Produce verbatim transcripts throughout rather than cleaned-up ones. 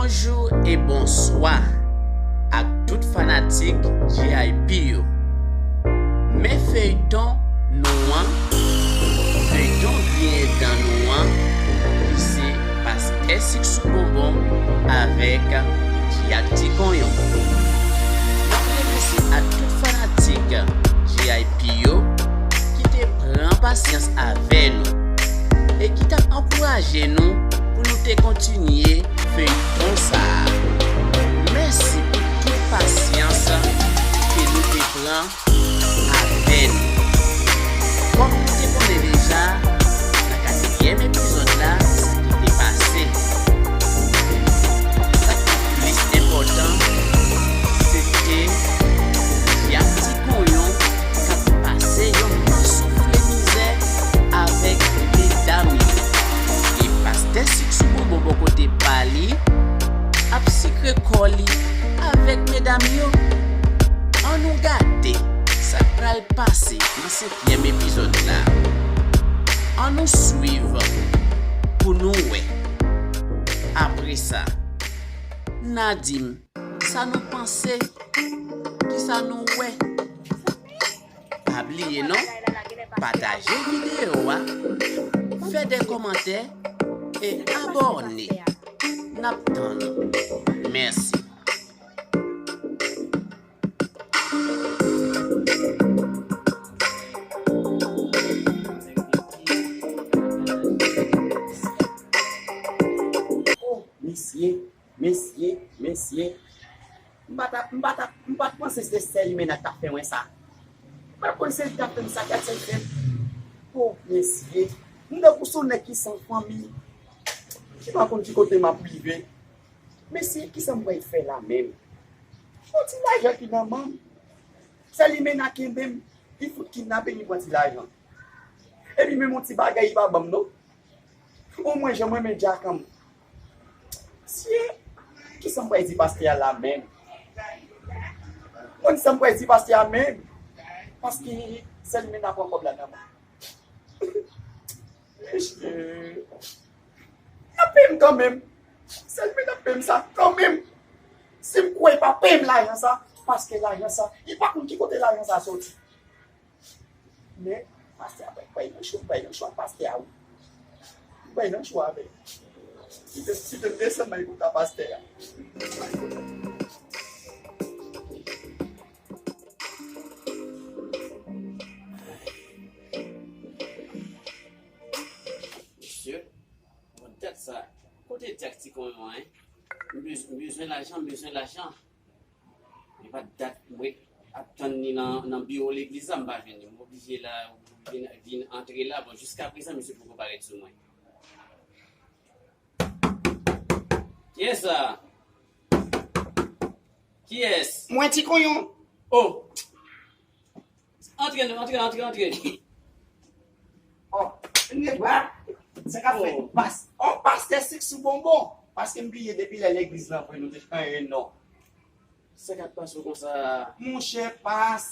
Bonjou e bonswa ak tout fanatik J I P yo. Men feyton nou an, feyton griyen dan nou an, ki se Pastè Sik sou Bonbon avèk Dyak Ti Konyon. N ap remèsye a tout fanatik J I P yo ki te pran pasyans avè nou e ki t ap ankouraje nou pou nou te kontinye feyton sa a. Mèsi pou tout pasyans ke nou te pran avè nou. Kòm nou te konnen deja, nan katriyèm epizòd la, sa ki te pase. Sa ki plis enpòtan, se te Dyak Ti Konyon k ap pase yon moso soufle mizè avèk medam yo. E Pastè Sik sou Bonbon bò kote pa li ap sikre kò li avèk medam yo. Ann nou gade sa k pral pase nan senkyèm epizòd la. Ann nou swiv pou nou wè. Apre sa, n a di m sa nou panse, kisa nou wè. Pa bliye non, pataje videyo a, fè de kòmantè e abòne. N ap tann ou. Mèsi. Oh, mesye, mesye, mesye. M pa t ap, m pa t ap, m pa t panse se sè limena k t ap fè mwen sa. M pa t konn se li k t ap fè m sa, gad sa l fè m. Oh, mesye. M tankou se yon nèg ki san fanmi, ki pa konn ki kote m ap rive. Mesye, kisa m pral fè la menm? Yon ti lajan ki nan men m. Sè limena kenbe m, li fout kidnape m, li pran ti lajan. Epi menm yon ti bagay li pa ban m non. Omwen jan mwen renmen Dyak an m. Mesye, kisa m pral di pastè a la menm? Konn sa m pral di pastè a menm? Paske sè limena pran kòb la nan men m. Mesye, y ap peye m kanmenm. Sè limena ap peye m sa kanmenm. Si m kwè y pa peye m lajan sa, paske lajan sa, li pa konn ki kote lajan sa soti. Men, pastè a bay, bay nan cho, bay nan cho ak pastè a, wi. Bay nan cho avè l. Si te, si te desann bay kòb a pastè a. Mesye, bon dat sa. Kote Dyak Ti Konyon an, en? M bez-, m bezwen lajan, m bezwen lajan. Li pa dat mwen ap tann li nan, nan biwo legliz la, m pa jwenn li. M oblije la, vin, vin antre la. Bon, jiska prezan, misye poko parèt sou mwen. Kiyès sa? Kiyès? Mwen, Ti Konyon. Oh! Antre, antre, antre, antre. Oh, nèg la, sa k ap fèt? Oh. Pas, oh, pastè Sik sou Bonbon. Paske m bliye depi lè legliz lan vre nou te chanje non. Sa k ap pase w konsa? Monchè, pas,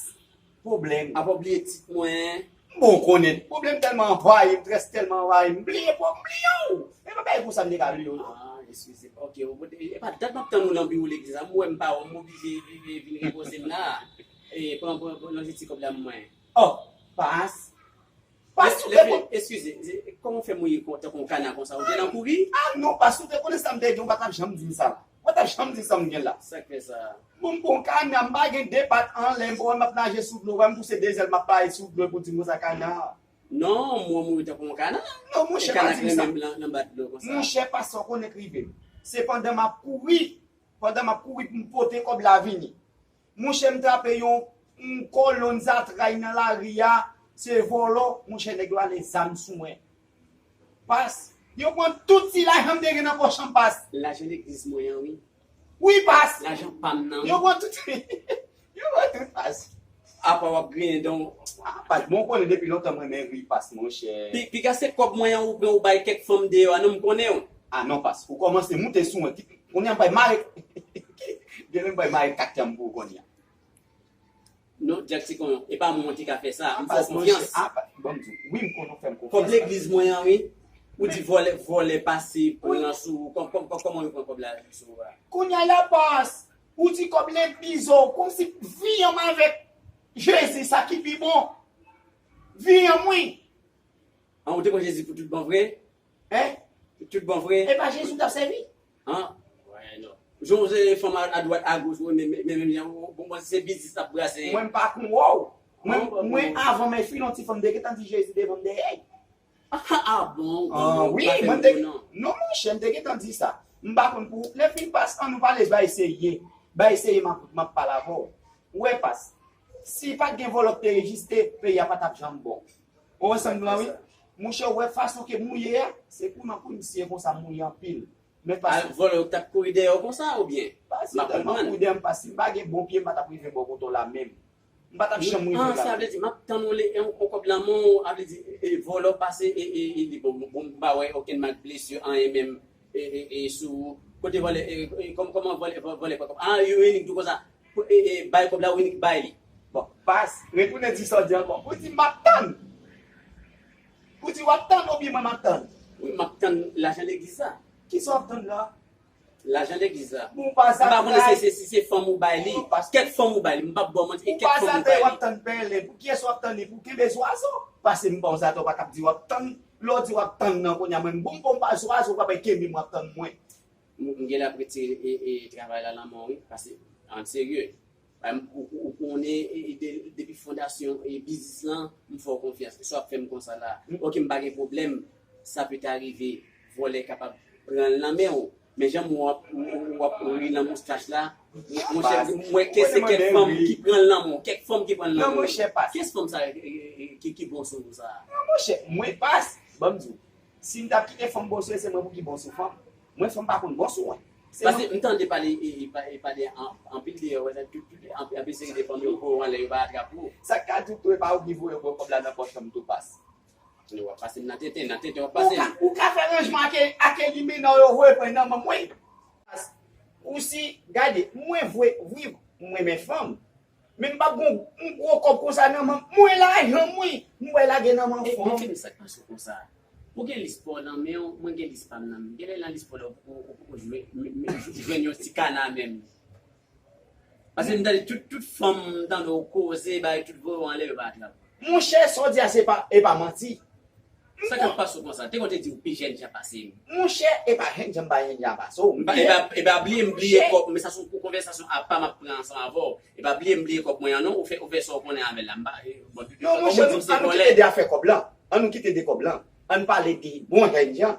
pwoblèm. Apa w bliye tit mwen? Bon, w konnen, pwoblèm tèlman anvayi m, strès tèlman anvayi m, m bliye pwòp, m bliye w. E pa bagay konsa m te ka bliye w non. Ah, eskize. Ok, w pote, e pa dat m ap tann ou nan biwo legliz la, m wè m pa wè w, m oblije vin, vin, vin repoze m la. E pran, pran, pran, lonje ti kòb la mwen. Oh, pas. Pas, ou te kon- Eskize, kòman w fè mouye tankou yon kana konsa? Ou te nan kouri? Ah non, pas, ou te konnen sa m te di w, ou pa t ap janm di m sa. Ou pa t ap janm di sa m gen la. Sa k fè sa? Bon, m bon kana, m pa gen de pat anlè, m bon, m ap naje sou dlo, wè m pouse de zèl, m ap bay sou dlo, pou di m konsa kana. Non, mwen mouri tankou yon kana. Non, monchè, pa di m sa. Monchè, pas, sa w konnen k rive m. Se pandan m ap kouri, pandan m ap kouri pou m pote kòb la vini. Monchè, m trape yon, yon kolonn zatray nan lari a, se vòlò, monchè, nèg yo ale zam sou mwen. Pas, yo pran tout ti lajan m te gen nan pòch an, pas. Lajan legliz mwen an, wi. Wi, pas. Lajan pa m nan, wi. Yo pran tout, yo pran tout, pas. Apa w ap griyen dan w? Ah, pas, bon, w konnen depi lontan mwen renmen ri, pas, monchè. Pi, piga se kòb mwen an ou pran ou bay kèk fanm deyò a, non, m konnen w. Ah non, pas, ou kòmanse moute sou mwen. Kounye a m pral mare. Gen lè m pral mare kat janm pou ou kounye a. Non, Dyak Ti Konyon, e pa mwen ki ka fè sa. M fè w konfyans. Ah, pa, bon, m di w, wi, m konn ou fè m konfyans. Kòb legliz mwen an, wi. Ou di vòlè, vòlè pase pran sou ou. Kòm, kòm, kòm, kòman yo pran kòb la sou ou a? Kounye a la, pas, ou di kòb legliz ou, kòmsi vi anm avèk Jezi, sa ki pi bon. Vi anm, wi. An, ou te pran Jezi pou tout bon vre? Hein? Tout bon vre? E pa Jezi w t ap sèvi? An? Wè, non. Jan w se fanm a, a dwat, a goch, men, men, men, men, men, bon, bon, se biznis l ap brase. Mwen, m pa konn wè w. Mwen, mwen, avan m fin yon ti fanm, m te gentan di Jezi devan m dèyè. Ah, ah, bon, bon, ah, bon, wi, pa fè mwen te, non, non, monchè, m te gentan di sa. M pa konn pou, lè fin pas, an nou pale, bay serye. Bay serye, m ap, m ap pale avè w. Ou wè pas. Si pa t gen vòlò k te rejiste, peyi a pa t ap janm bon. Ou wè sa m di la, wi? Monchè, ou wè fason ke m mouye a, se pou nan pou misye konsa m mouye anpil. Men pas. Vòlò yo t ap kouri dèyè w konsa oubyen? Pas, si tèlman kouri dèyè m, pas, si m pa gen bon pye, m pa t ap rive bò kote w la menm. M pa t ap janm rive la. Sa vle di, m ap tann ou le, yon, yon kòb nan men w, a vle di, e, vòlò pase, e, e, e, li bon, bon, m pa wè okenn mak blesi, anyen menm, e, e, e, sou ou. Kote vòlè, e, e, kòm, kòman vòlè, vò-, vòlè pran kòb? Ah, yo inik di w konsa, e, e, bay kòb la, ou inik bay li. Bon, pas, retounen di sa w di ankò. Ou di m ap tann. Ou di w ap tann oubyen mwen m ap tann? Wi, m ap tann lajan legliz la. Kisa w ap tann la? Lajan legliz la. Bon, pa sa. M pa konnen se, se, si se fanm ou bay li. Kèk fanm ou bay li. M p ap ba w manti, e kèk fanm ou bay li. Pou pa sa, w ap tann pèlen. Pou kiyès w ap tann li? Pou kenbe zwazo? Pase m ba w sa, w pa t ap di w ap tann. Lè w di w ap tann nan, kounye a, mwen, bon, bon, pa zwazo, w ap kenbe m, w ap tann mwen. M, m genlè ap retire, e, e, travay la nan men w, wi. Pase, an serye. Ou, ou, ou konnen, e, e, de, depi fondasyon, e, biznis lan, m fè w konfyans. Sa w ap fè m konsa la. Ok, m pa gen pwoblèm. Sa peut arriver. Vòlè kapab pran l nan men w. Men jan w ap, w, w ap ri nan moustach la, monchè, m wè ke se kèk fanm ki pran l nan men w. Kèk fanm ki pran l nan men w. Kiyès fanm sa, e, e, e, ki, ki bon sou ou sa? Non, monchè, mwen pas. Ban m di w. Si m t ap kite fanm bon sou, se mwen pou ki bon sou fanm. Mwen, fanm pa konn bon sou mwen. Paske m tande pale, e, e, pa-, e, pale an-, anpil de yo, wè sa, tout, tout, anpil, anpil seri de fanm yo voye w anlè, yo pa atrap ou. Sa k ka di w tou, e pa ou ki voye w pran kòb la nan pòch fanm tou pas. Ou ap pase m nan tenten, nan tenten w ap pase m. Ou ka, ou ka fè ranjman ak, ak limena w yo voye pran nan men mwen. Ou si, gade, mwen vre, wi, m renmen fanm. Men m p ap gon yon gwo kòb konsa nan men m. Mwen lajan m, wi. M wè lage nan men fanm. E, men Femi, sa k pase w konsa? Ou gen lis pa w nan men w, mwen gen lis pa m nan men m. Genlè nan lis pa w la, ou, ou, ou poko jwe, m, m, jwenn yon ti kana menm. Paske m tande tout, tout fanm m tande w koze, bay tout voye w anlè, yo pa atrap. Monchè, sa w di a, se pa, e pa manti. Sa k ap pase w konsa? Te konn te di w pi jèn jan pase m. Monchè, e pa jèn jan m pa jèn jan pase w. M pa, e pa, e pa bliye m bliye kòb, men sa se yon konvèsasyon apa m ap pran ansanm avè w. E pa bliye m bliye kòb mwen an non, ou fè, ou fè sa w konnen avè l la. M pa, e, bon, tout, non, monchè, an nou kite de afè kòb lan. An nou kite de kòb lan. An n pale de bon jèn jan.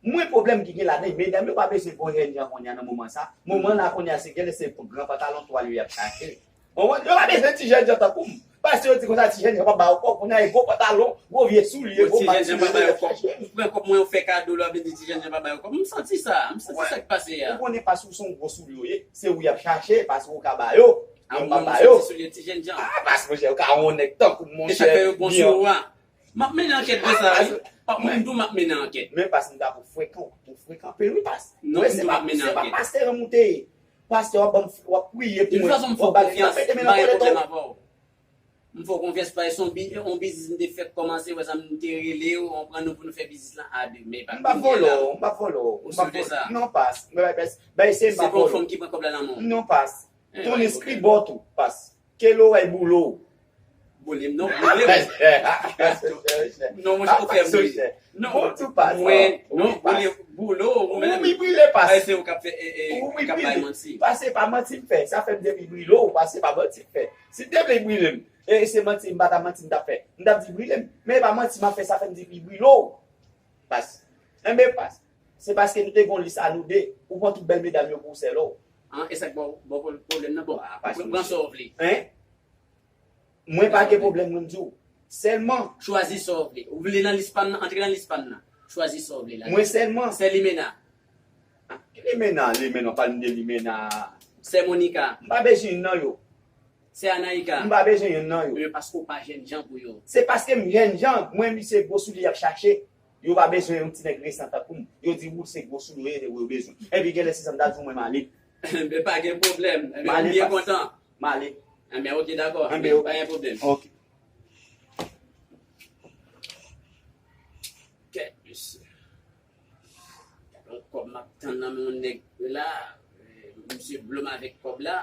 Mwen, pwoblèm ki gen ladan, medam yo pa bezwen bon jèn jan kounye a nan moman sa. Moman la kounye a, se genlè se pou gran pantalon twal yo y ap chache. Ou konprann? Yo pa bezwen ti jèn jan tankou m. Paske yo di konsa ti jèn jan pa ba yo kòb, kounye a e gwo pantalon, gwo vye soulye, gwo mak soulye yo ap chache. Ou pran kòb mwen, ou fè kado, lè w ap vin di ti jèn jan pa ba yo kòb. M santi sa, m santi sa k pase a. Ou konnen pas ou se yon gwo soulye w ye, se ou y ap chache, paske ou ka ba yo. Mwen m pa ba yo. Ah, monchè, ou ka yon nèg tankou m, monchè. E sa k fè yo bon sou ou a? M ap mennen ankèt de sa, wi. Mwen menm tou, m ap mennen ankèt. Men pas m ta pou frekan, pou frekan anpil, wi, pas. Non, mwen menm tou, m ap mennen ankèt. Se pa pastè ranm ou te ye. Pastè w ap ban m, w ap priye pou mwen. De tout fason, m fè w konfyans, m pa gen pwoblèm avè w. M fè w konfyans, pa se yon bi-, yon biznis m te fèk kòmanse, wè sa m te rele w, w pran nou pou nou fè biznis lan a de. Men pa kounye a la. M p ap vòlò, m p ap vòlò. Ou si de sa? Non, pas. Mwen bay pès, bay se m p ap vòlò. Se pa yon fanm ki pran kòb la nan men w? Non, pas. Ton espri bò tou, pas. Ke lorèy boule w. Boule m non, boule m. Non, monchè, ou fè m ri. Non, mwen, non, boule, boule w, ou menm. Ou wi brile pas. Ay, se ou k ap fè, e, e, ou wi brile. K ap bay manti. Pas se pa manti m fè. Sa fè m te pi brile w, pas se pa manti m fè. Si m te vle brile m, e se manti, m pa ta manti m t ap fè. M t ap di brile m. Men e pa manti m ap fè, sa fè m te pi brile w. Pas. Enben pas. Se paske nou te gon lis a nou de. Ou pran tout bèl medam yo pou w sèl ou. An, e sa k ba w, ba w pwoblèm nan? Bon, pran sa w vle. Hein? Mwen pa gen pwoblèm, mwen m di w. Sèlman. Chwazi sa w vle. Ou vle nan lis pa m nan, antre nan lis pa m nan. Chwazi sa w vle la. Mwen sèlman. Sè Limena. Ah, ki Limena, Limena, w pale m de Limena. Sè Monica. M pa bezwen youn nan yo. Sè Anaïka. M pa bezwen youn nan yo. Men paske w pa jèn jan pou yo. Se paske m jèn jan, mwen, misye gwo soulye y ap chache. Yo pa bezwen yon ti nèg resan tankou m. Yo di, ou se gwo soulye yo bezwen. Epi genlè se sa m ta di w, mwen m ale. Enben, pa gen pwoblèm. Enben, m byen kontan. M ale. Enben, ok, dakò. Enben, ok. Pa gen pwoblèm. Ok. Kèt, mesye. Tann nan men yon nèg la, eh, misye blo m avèk kòb la.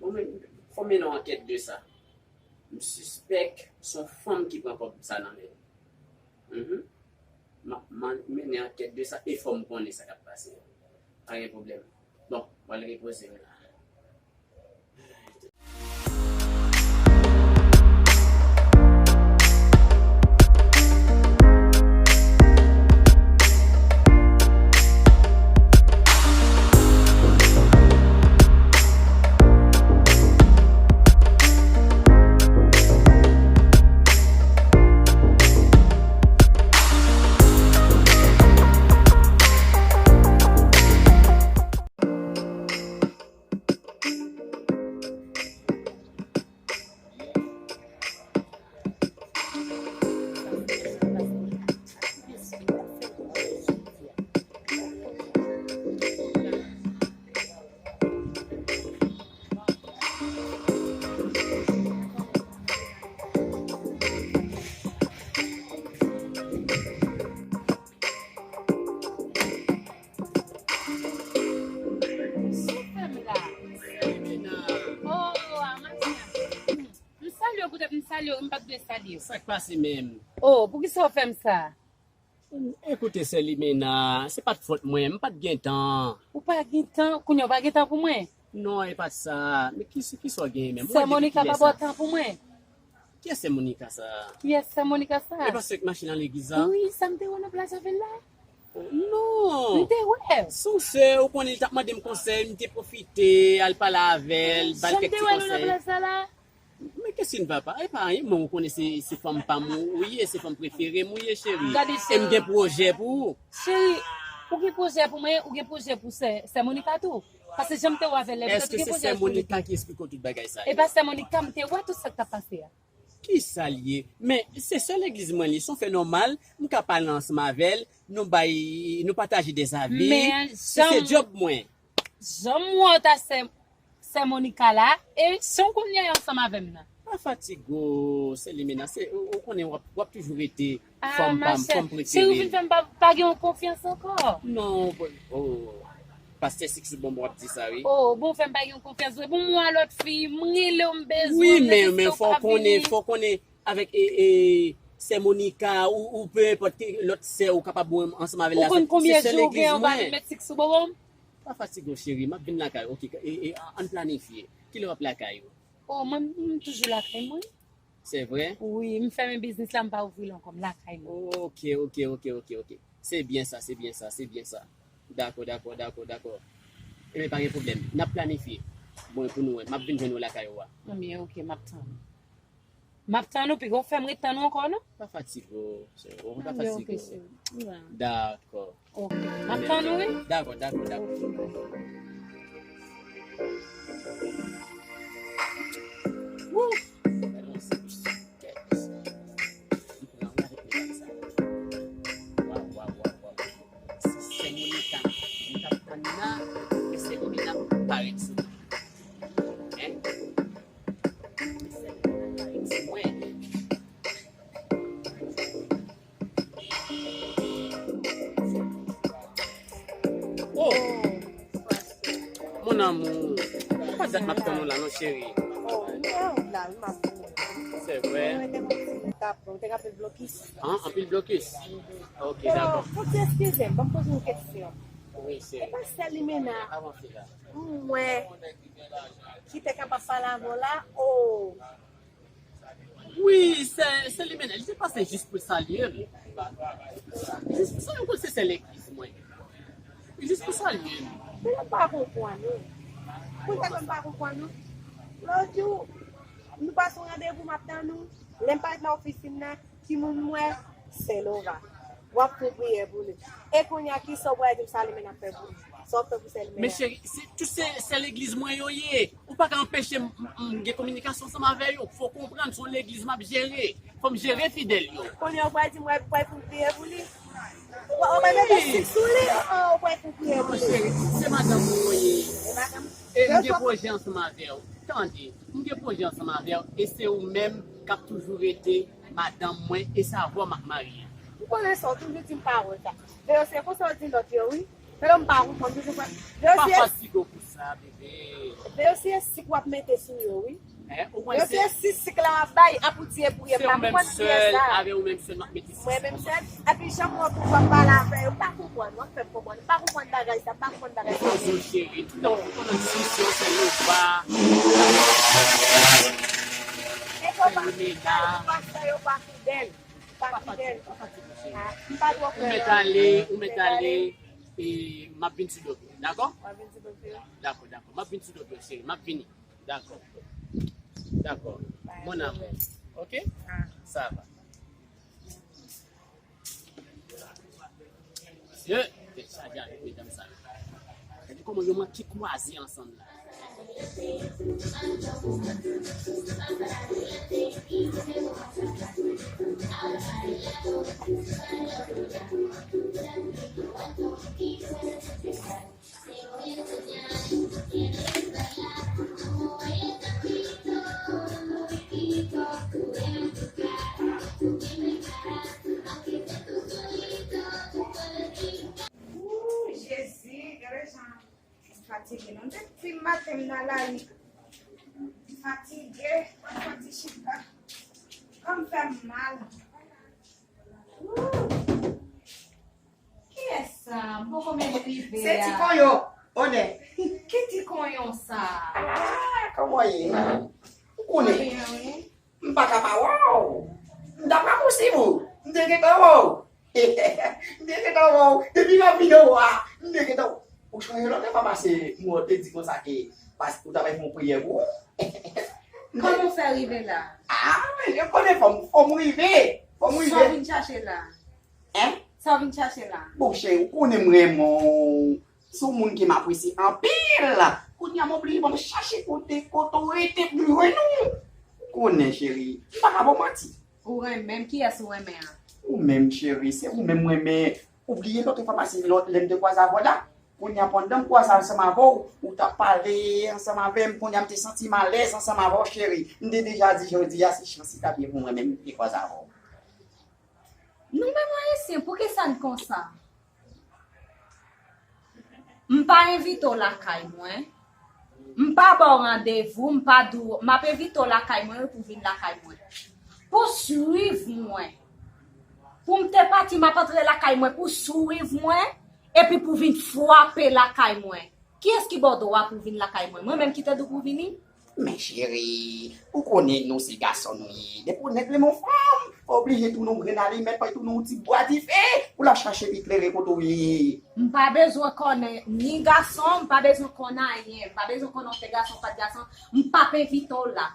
Bon, men, fò m mennen yon ankèt de sa. M sispèk se yon fanm ki pran kòb sa nan men l. Mhm. M ap man- mennen ankèt de sa e fò m konnen sa k ap pase. Pa gen pwoblèm. Bon, m al repoze m la. Sa w fè m la? Oh, Amasia. M salye w, poutèt m salye w, m pa t dwe salye w. Sa k pase menm? Oh, poukisa w fè m sa? Ekoute, sè Limena, se pa t fòt mwen, m pa t gen tan. Ou pa gen tan? Kounye a w pa gen tan pou mwen? Non, e pa t sa. Men ki, ki sa w genyen menm? Sè Monica pa ba w tan pou mwen? Kiyès sè Monica sa? Kiyès sè Monica sa? E pa sè k mache nan legliz la? Wi, sa m te wè nan plaj avè l la. Non. M te wè. Se yon sè, ou konnen li t ap mande m konsèy, m te pwofite al pale avè l, ba l kèk ti konsèy. Jan m te wè nou nan plaj sa la. Men qu'est-ce qui ne va pas? E pa anyen, men ou konnen se, se fanm pa m ou ye, se fanm prefere m ou ye, cheri. Gade, cheri. E m gen pwojè pou ou. Cheri, ou gen pwojè pou mwen, ou gen pwojè pou sè, sè Monica tou. Paske jan m te wè avè l, lè petèt ou gen pwojè pou li tou. Èske se sè Monica ki esplike w tout bagay sa yo? E pa sè Monica, m te wè tout sa k t ap pase a. Kisa l ye? Men se sè legliz mwen li, se yon fè nòmal, m ka pale ansanm avè l, nou bay, nou pataje dèzavi. Men se, se djòb mwen. Jan m wè w ta sè, sè Monica la, e jan w konn li ansanm avè m nan. Pa fatige w, sè Limena, se, ou, ou konnen w ap, w ap toujou rete fanm pa m, fanm prefere m. Cheri, ou vin fè m pa, pa gen yon konfyans ankò. Non, bon, oh, pastè Six bon, bon, w ap di sa, wi. Oh, bon, fè m pa gen yon konfyans vre. Bon, m wè lòt fi, m rele w, m bezwen w, men fò w konnen, fò w konnen avèk, e, e, sè Monica, ou, ou pe enpòt ki lòt sè ou kapab wè ansanm avè l la, se, se sè legliz mwen. Ou konn konbyen jou w gen anba limèt Six sou bobo m? Pa fatige w, cheri, m ap vin lakay ou, oke, e, e, ann planifye. Kilè w ap lakay ou? Oh, mwen, m toujou lakay mwen. Se vre? Wi, m fèmen biznis la, m pa ouvri l ankò, m lakay mwen. Oke, oke, oke, oke, oke. Se byen sa, se byen sa, se byen sa. Dakò, dakò, dakò, dakò. Ebyen, pa gen pwoblèm. N ap planifye. Bon, pou nou wè. M ap vin jwenn ou lakay ou a. Ebyen, oke, m ap tann ou. M ap tann ou, piga w fè m ret tann ou ankò, non? Pa fatige w, cheri. Ou pa fatige w. Dakò. Oke. M ap tann ou, wi. Dakò, dakò, dakò. Wouch! Gade yon sipis. Kèt mesye. M pran w avèk medam sa. Waw, waw, waw, waw. Se sè Monica m t ap tann nan, men sè Monica parèt sou mwen. Hein? Men sè Monica parèt sou mwen. Oh! Mon amour, pa dat m ap tann ou la non, cheri. Oh, m wè ou la, wi, m ap tann ou. Se vre? Mwen te gon ti retard, mwen te ka fè blokis. Ah, anpil blokis? Ok, dakò. Fò ti eskize m, ban m poze yon kesyon. Wi, cheri. E pa sè Limena, m wè, ki te kapab pale avè w la? Oh! Wi, sè, sè Limena, li te pase jis pou l salye m. Jis pou salye m, se sè legliz mwen. Jis pou salye m. Mwen pa konprann ou. Poutèt mwen pa konprann ou. Lòt jou, nou pase yon randevou, m ap tann ou. Lè m parèt nan ofisin nan, ki moun m wè? Sè Lova. W ap fè yon priyè pou li. E kounye a, kisa w pral di m sè Limena ap fè pou li? Sa w ap fè pou sè Limena? Men cheri, se tout se, se legliz mwen yo ye. Ou pa ka anpeche m, m, m gen kominikasyon ansanm avè yo. Fò w konprann, se yon legliz m ap jere. Fò m jere fidèl yo. Kounye a, ou pral di m w ap, w ap fè yon priyè pou li? Ou, ou pral mete sik sou li? Ou pral fè yon priyè pou li? Non, cheri, se madanm mwen yo ye. E madanm? E m gen pwojè ansanm avè w. Tande, m gen pwojè ansanm avè w, e se ou menm k ap toujou rete madanm mwen, e se avè w m ap marye. M konnen sa, w toujou di m pawòl sa. Men yo se konsa w di lòt yo, wi. Yo m pa konprann toujou. Yo se fatige w pou sa, bebe. Yo se sik w ap mete sou yo, wi. Hein? Ou Yo se sik sik la w ap bay, ap ou di e pou ye. M pa konprann kiyès sa. Avè ou menm sèl m ap mete sik. Mwen menm sèl. Epi jan mwen tou w ap pale avè yo, m pa konprann. W ap fè m konprann. M pa konprann bagay sa, m pa konprann bagay sa. Poze w, cheri. Tout tan w nan diskisyon, sèl yo ba. E yo pa fidèl, pastè yo pa fidèl. Pa fidèl. Pa fatige, pa fatige, cheri. Ah, m pa twò kwè nan. Ou mèt ale, ou mèt ale. E m ap vin sou do pye, dakò? W ap vin sou do pye? Dakò, dakò. M ap vin sou do pye, cheri. M ap vini. Dakò. Dakò. Mon amour. Ok? Ah. Sa va. Mesye, tèt chaje avèk medam sa yo. Gade kòman yo manke kwaze ansanm la. Ooh, Jezi, gade jan m fatige non. Depi maten m nan lari. M fatige, mwen fè ti chita. Kò m fè m mal. Ooh. Kiyès sa? M poko menm rive a. Se ti konyon, onè. Ki ti konyon sa? Ah, kòman ye? Ou konnen. Konyon, wi. M pa ka pa wè w. M ta pa posib ou. M te gentan wè w. M te gentan wè w. Depi m ap vin anwo a, m te gentan wè w. Ou chonje lòt lè pa pase, m wè w te di konsa ke pas-, ou ta bay fè yon priyè pou ou. Kòman w fè rive la? Ah, men, yo konnen fò m, fò m rive. Fò m rive. Sa w vin chache la? Hein? Sa w vin chache la? Bon, cheri, ou konnen m renmen w. Se yon moun ke m apresye anpil. Kounye a m oblije ban m chache kote, kote w rete pou m jwenn ou. Ou konnen, cheri. M pa ka ba w manti. Ou renmen m? Kiyès ou renmen an? Ou menm, cheri. Se ou menm m renmen. Ou bliye lòt fwa pase, lòt lè m te kwaze avè w la. Kounye a pandan m kwaze ansanm avè w, ou t ap pale ansanm avè m. Kounye a m te santi m alèz ansanm avè w, cheri. M te deja di jodi a se chans li t ap ye pou mwen menm m te kwaze avè w. Nou menm Ayisyen, poukisa n konsa? M pa envite w lakay mwen. M pa ba w randevou, m pa di w, m ap envite w lakay mwen wi pou w vin lakay mwen. Pou w swiv mwen. Pou m te pati, m ap antre lakay mwen pou w swiv mwen, epi pou w vin frape lakay mwen. Kiyès ki ba w dwa pou w vin lakay mwen? Mwen menm ki te di w pou w vini? Men cheri, ou konnen nou se gason nou ye. Depi yon nèg renmen yon fanm, oblije tounen yon grenn alimèt, fò l tounen yon ti bwa dife pou l ap chache eklere kote w ye. M pa bezwen konnen ni gason, m pa bezwen konn anyen, m pa bezwen konnen w te gason, w pa t gason, m p ap envite w la.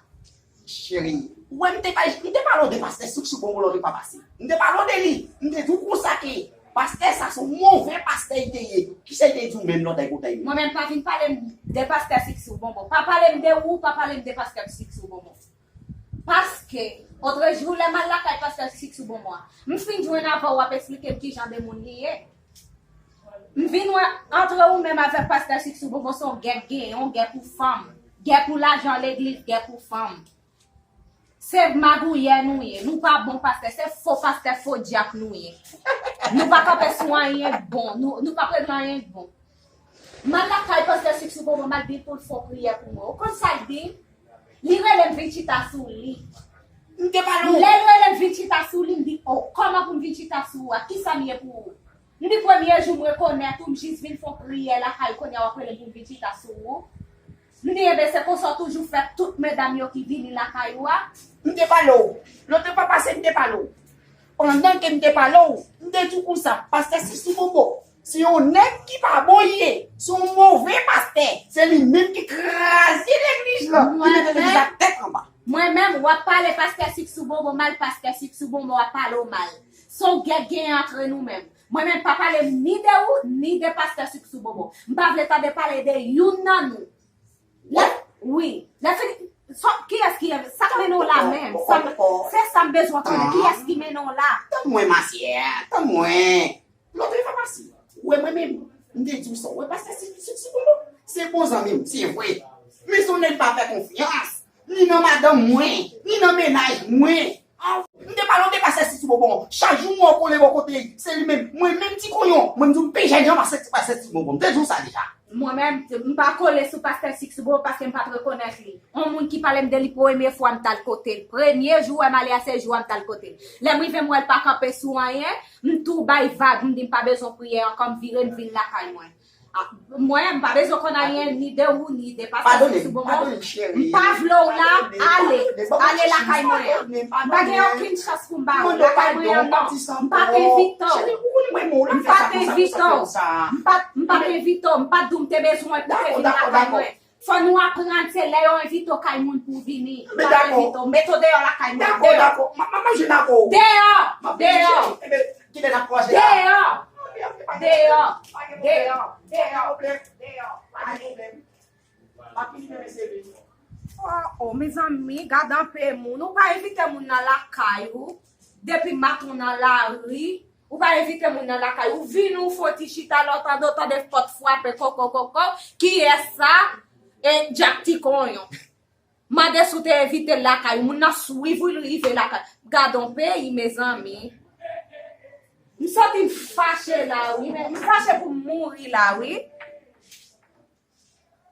Cheri, ou wè m te pa, m te pale w de pastè Sik sou Bonbon lè w te pa pase. M te pale w de li. M te di w konsa ke pastè sa se yon move pastè li te ye. Kisa li te di w menm lè w t al kote l? Mwen menm pa vin pale m de pastè Sik sou Bonbon. Pa pale m de ou, pa pale m de pastè Sik sou Bonbon. Paske, otrejou lè m al lakay pastè Sik sou Bonbon an, m fin jwenn avè w, w ap eksplike m kijan de moun li ye. M vin wè antre ou menm avèk pastè Sik sou Bonbon se yon gè k genyen, yon gè pou fanm, gè pou lajan legliz, gè pou fanm. Se magouyè nou ye, nou pa bon pastè, se fo pastè, fo dyak nou ye. Nou pa kanpe sou anyen k bon, nou, nou pa predi anyen k bon. M al lakay pastè Sik sou Bonbon, m al di l pou l fè yon priyè pou mwen. Ou konn sa l di m? Li rele m vin chita sou li. M te pale w. Lè l rele m vin chita sou li, m di, o, kòman pou m vin chita sou ou a? Kisa m ye pou ou? M di premye jou m rekonèt ou, m jis vin fè yon priyè lakay ou, kounye a w ap rele m pou m vin chita sou ou. M di, enben, se konsa w toujou fè ak tout medam yo ki vini lakay ou a? M te pale w. Lòt fwa pase, m te pale w. Pandan ke m te pale w, m te di w konsa, pastè Sik sou Bonbon, se yon nèg ki pa bon li ye. Se yon move pastè. Se li menm ki kraze legliz la, ki mete legliz la tèt anba. Mwen menm, w ap pale pastè Sik sou Bonbon mal, pastè Sik sou Bonbon ap pale w mal. Se yon gè k genyen antre nou menm. Mwen menm, pa pale m ni de ou, ni de pastè Sik sou Bonbon. M pa vle tande pale de youn nan nou. Lè, wi. Lè fini, sa, kiyès ki, sa k mennen w la menm? Sa m, se sa m bezwen konnen. Kiyès ki mennen w la? Tann mwen, masyè, tann mwen. Lòt fwa pase, ou wè mwen menm, m te di w sa, ou wè pastè Sik, Sik sou Bonbon? Se bon zanmi m, se vre. Men se yon nèg m pa fè konfyans. Ni nan madanm mwen, ni nan mennaj mwen. M te pale w de pastè Sik sou Bonbon. Chak jou m wè w kole bò kote l, se li menm. Mwen menm ti konyon, mwen m di w m pi jèn jan pastè, pastè Sik sou Bonbon. M te di w sa deja. Mwen menm, m pa kole sou pastè Sik sou Bonbon paske m pa t rekonèt li. On moun ki pale m de li premye fwa m t al kote l. Premye jou wè m ale a se jou a m t al kote l. Lè m rive m wè l pa kanpe sou anyen, m tou bay vag, m di m pa bezwen priyè ankò, m vire m vin lakay mwen. Mwen, m pa bezwen konn anyen ni de ou, ni de pastè Sik sou Bonbon. M pa vle w la, ale. Ale lakay mwen an. M pa gen okenn chans pou m ba ou lakay mwen an, non. M pa t envite w. M pa t envite w. M pa t envite w. M pa t di w m te bezwen pou w te vin lakay mwen. Fò nou aprann se lè yo envite w kay moun pou w vini. M pa t envite w. M mete w deyò lakay mwen. Deyò. Deyò. Deyò. Deyò. Deyò. Deyò. Deyò. Deyò. Pa gen pwoblèm. Pa gen pwoblèm. M ap vini demen se vini. Oh, oh, mezanmi, gad anpe moun. Ou pa envite moun nan lakay ou. Depi maten w nan lari, ou pa envite moun nan lakay ou. Vini ou fè yon ti chita, lè w tande, w tande pòt frape, koko, koko. Kiyès sa? E Dyak ti konyon. Mande si w te envite l lakay ou. Moun nan swiv ou, l rive lakay. Gad on peyi, mezanmi. M santi m fache la, wi. M fache pou m mouri la, wi.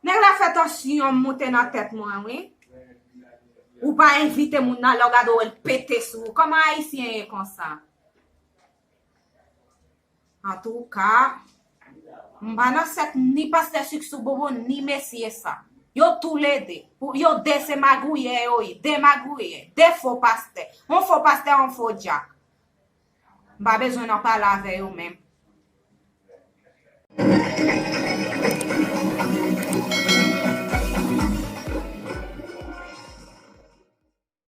Nèg la fè tansyon m moute nan tèt mwen, wi. Ou pa envite moun nan, lè w gade w wè l pete sou ou. Kòman Ayisyen ye konsa? Antouka, m pa nan sèk ni pastè Sik sou Bonbon, ni mesye sa. Yo toulede. Pou, yo de se magouyè yo ye. De magouyè. De fo pastè. On fo pastè, on fo dyak. M pa bezwen nan pale avè yo menm.